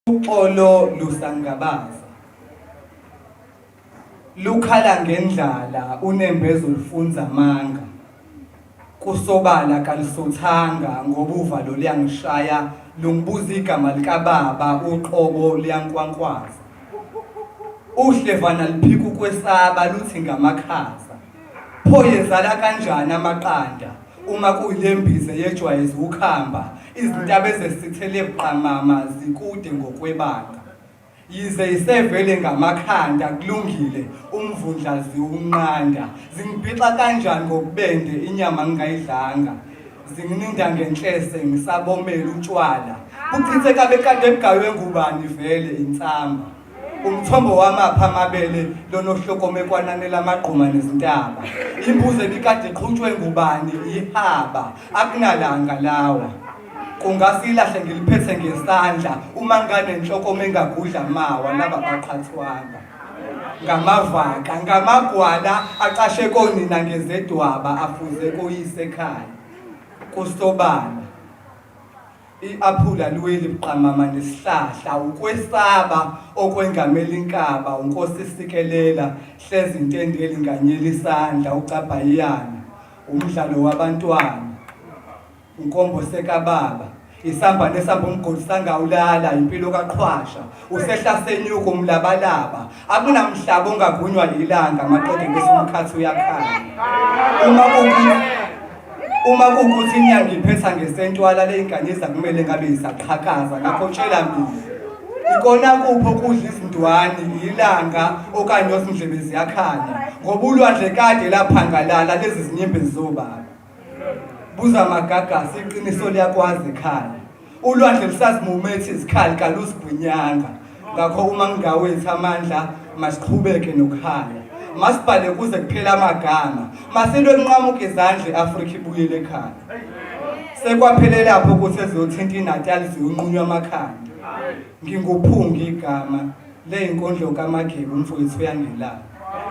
Uxolo lusangabaza. Lukhala ngendlala unembeza olufunza amanga. Kusobala kalisuthanga ngoba uvalo luyangishaya lungibuza igama likababa uqobo luyankwankwaza. Uhlevana liphika ukwesaba luthi ngamakhaza. Pho yezala kanjani amaqanda uma kuyilembize yejwayeze ukuhamba izintaba ezesithele buqamama zikude ngokwebanga. Yize isevele ngamakhanda kulungile umvundla ziwunqanda zingibhixa kanjani ngokubende inyama ngingayidlanga zingininda ngenhlese ngisabomela utshwala buchitheka bekade bugaywe ngubani vele insamba Umthombo wamapha amabele lonohlokome kwananela amagquma nezintaba. Imbuzi ebikade iqhutshwe ngubani ihaba akunalanga lawa. Kungasilahle ngiliphethe ngesandla uma nganenhlokome engagudla mawa laba baqhathwanga. Ngamavaka, ngamagwala acashe konina ngezedwaba afuze koyise ekhaya. Kusobala. I-aphula liweli buqamama nesihlahla ukwesaba okwengamela inkaba unkosi sikelela hlezi intendeli nganyela isandla ucabhayiyana umdlalo wabantwana unkombo sekababa isamba nesamba umgodi sangawulala impilo kaqhwasha usehla senyuka umlabalaba akunamhlaba ongagunywa yilanga maqede bese umkhathi uyakhanya uma kuwukuthi Uma kuwukuthi inyanga iphetha ngesentwala le inkanyeza kumele ngabe isaqhakaza ngakho tshela mina. Ikona kuphi okudla izindwani ilanga okanye ozindlebe ziyakhanya ngoba ulwandle kade laphangalala lezi zinyembezi zobaba. Buza magagasi iqiniso liyakwazi ekhaya. Ulwandle lusazimumethe izikhali kaluzigwinyanga. Ngakho uma ngingawethu amandla masiqhubeke nokuhaya. Masibhale kuze kuphele amagama. Masilwe kunqamuke izandla i-Afrika ibuyele ekhaya. Sekwaphelelapho ukuthi eziyothinta iNatal ziyonqunywa amakhanda. Nginguphunga igama leyinkondlo kaMageba umfowethu uyangelapha.